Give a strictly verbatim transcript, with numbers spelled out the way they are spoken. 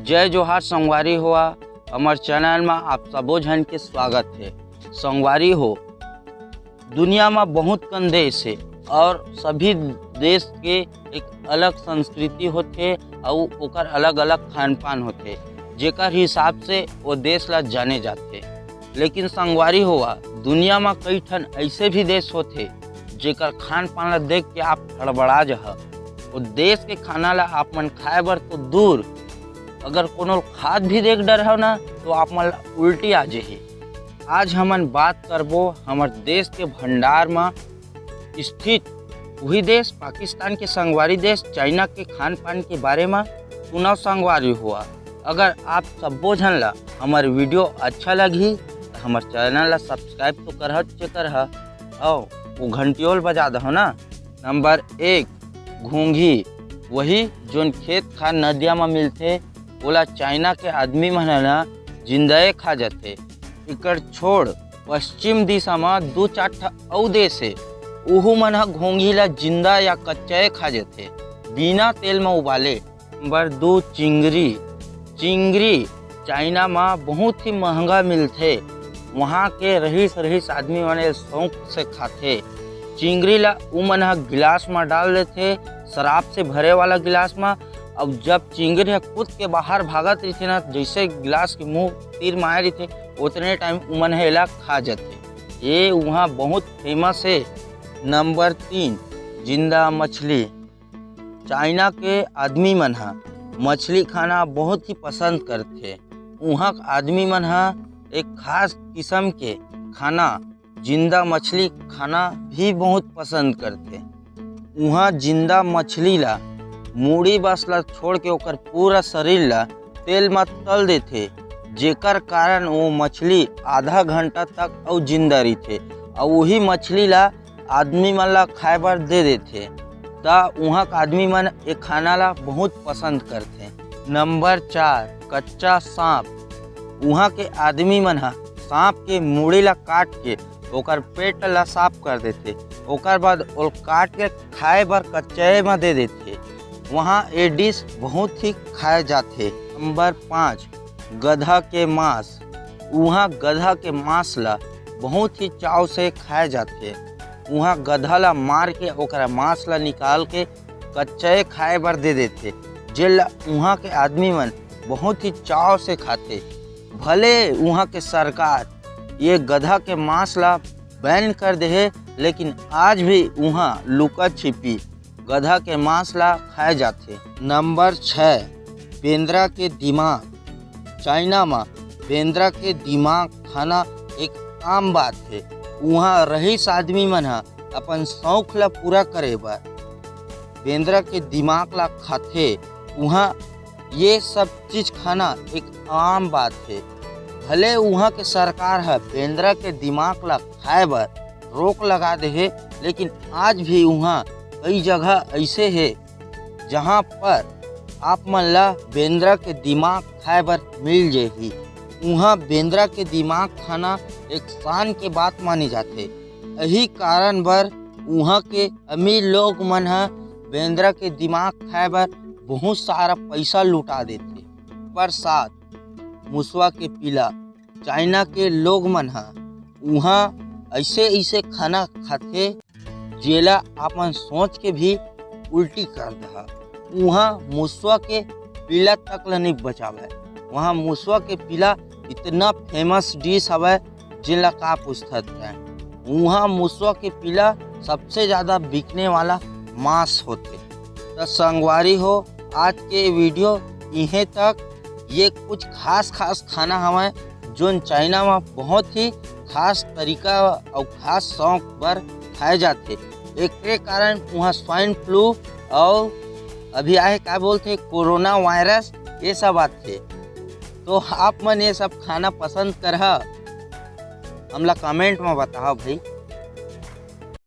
जय जोहार संगवारी हो, हमर चैनल में आप सबो झन के स्वागत है। संगवारी हो, दुनिया में बहुत कन देश है और सभी देश के एक अलग संस्कृति होथे अउ ओकर अलग-अलग खान-पान होथे, जेकर हिसाब से वो देश ला जाने जाथे। लेकिन संगवारी हो, दुनिया में कई ठन ऐसे भी देश होथे, जेकर खान-पान ला देख के आप हड़बड़ा जहा। वो देश के खाना ला आप मन खाए बर तो दूर, अगर कोनो खात भी देख डरहव ना, तो आप मन ला उल्टी आ जाही। आज हमन बात करबो हमर देश के भंडार म स्थित उही देश पाकिस्तान के संगवारी देश चाइना के खान-पान के बारे म। सुनव संगवारी हो, अगर आप सब्बो झन ला हमर वीडियो अच्छा लगही, त हमर चैनल ला सब्सक्राइब तो करहच करहा, अउ वो घंटियोल बजा दहो ना। नंबर एक, घोंघी, वही जोन खेत खार नदिया म मिलथे, ओला चाइना के आदमी मन ह ना जिंदाए खा जथे। एकर छोड़ पश्चिम दिशा म दू चार ठा अउ देश हे, उहू मन ह घोंघी ला जिंदा या कच्चाए खा जथे, बिना तेल म उबाले। नंबर दू, चिंगरी। चिंगरी चाइना म बहुत ही महंगा मिलथे। वहाँ के रईस रईस आदमी मन ए शौक से खाथे। चिंगरी ला उमन ह गिलास म डाल देथे, शराब से भरे वाला गिलास म। अब जब चिंगरी ह कूद के बाहर भागत रहिथे ना, जैसे गिलास के मुंह तीर म आए रहिथे, उतने टाइम उमन ह एला खा जथे। ये उहाँ बहुत फेमस हे। नंबर तीन, जिंदा मछली। चाइना के आदमी मन ह मछली खाना बहुत ही पसंद करथे। उहाँ के आदमी मन ह एक खास किस्म के खाना, जिंदा मछली खाना भी बहुत पसंद करथे। उहाँ जिंदा मछली ला मुड़ी बस ला छोड़ के ओकर पूरा शरीर ला तेल म तल देथे, जेकर कारण वो मछली आधा घंटा तक अउ जिंदा रहिथे। अउ वही मछली ला आदमी मन ला खाए बर दे देथे, त उहाँ के आदमी मन ए खाना ला बहुत पसंद करथे। नंबर चार, कच्चा सांप। उहाँ के आदमी मन ह सांप के मुड़ी ला काट के ओकर पेट ला साफ कर देथे, ओकर बाद ओल काट के खाए बर कच्चे म दे देथे। वहाँ ए डिश बहुत ही खाए जाथे। नंबर पाँच, गधा के मांस। उहाँ गधा के मांस ला बहुत ही चाव से खाए जाथे। उहाँ गधा ला मार के ओकरा मांस ला निकाल के कच्चे खाए बर दे देथे, जेला उहाँ के आदमी मन बहुत ही चाव से खाथे। भले उहाँ के सरकार ये गधा के मांस ला बैन कर देहे, लेकिन आज भी उहाँ लुका छिपी गधा के मांस ला खाए जाथे। नंबर छः, बेंदरा के दिमाग। चाइना म बेंदरा के दिमाग खाना एक आम बात हे। उहाँ रईस आदमी मन ह अपन शौक ला पूरा करे बर बेंदरा के दिमाग ला खाथे। उहाँ ये सब चीज खाना एक आम बात हे। भले उहाँ के सरकार ह बेंदरा के दिमाग ला खाए बर रोक लगा दे हे, लेकिन आज भी उहाँ कई जगह ऐसे हे, जहाँ पर आप मन ला बेंदरा के दिमाग खाए बर मिल जाही। उहाँ बेंदरा के दिमाग खाना एक शान के बात माने जाथे। यही कारण बर उहाँ के अमीर लोग मन ह बेंदरा के दिमाग खाए बर बहुत सारा पैसा लुटा देथे। नंबर सात, मुसवा के पीला। चाइना के लोग मन ह उहाँ ऐसे ऐसे खाना खाथे, जेला आपन सोच के भी उल्टी कर दहा। उहाँ मुसवा के पीला तक ल नहीं बचावे। वहाँ मुसवा के पीला इतना फेमस डिश हवय, जेला का पूछथत है। उहाँ मुसवा के पीला सबसे ज्यादा बिकने वाला मांस होथे। त संगवारी हो, आज के वीडियो इहें तक। ये कुछ खास खास खाना हवय, जोन चाइना म बहुत ही खास तरीका अउ खास शौक बर खाए जाथे। एकरे कारण उहाँ स्वाइन फ्लू अउ अभी आहे का बोलथे कोरोना वायरस, ये सब आथे। तो आप मन ये सब खाना पसंद करहा, हमला कमेंट म बताओ भाई।